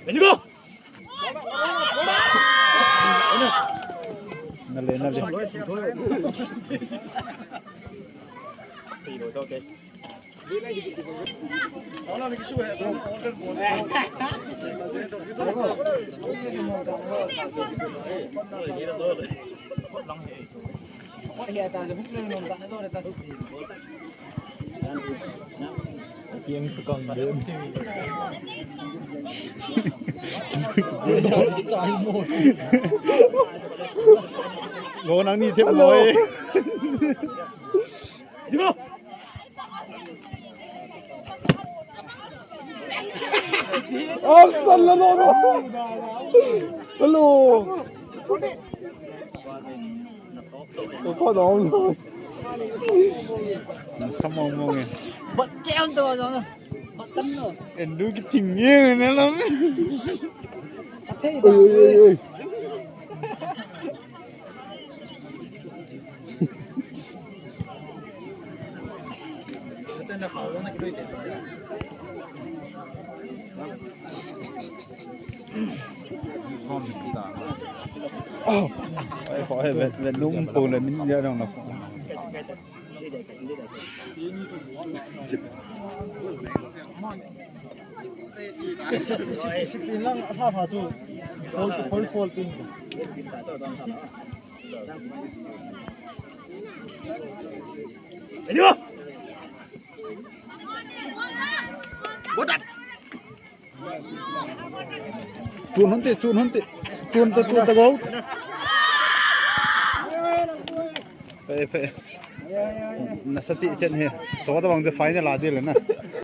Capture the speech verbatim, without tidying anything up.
Ready, go! Nale, nale. Ngo nang ni thep loi. Hello. Hello. Ko ko dong. Sa mong mong e. Bat ke ang to dong. Bat tam no. Endu ki ting ye na lam. Oi oi oi oi. Ai, khoi, vet, vet, lung pung le min ya dong na. Pin lang, a pha pha chu. Foul, foul, foul pin. Ready, go! Go, that! Chun hon te, chun hon te. Chun ta, chun ta, go. Phe, phe. Nasa ti chen he. Cho ta bang te final a ding le na.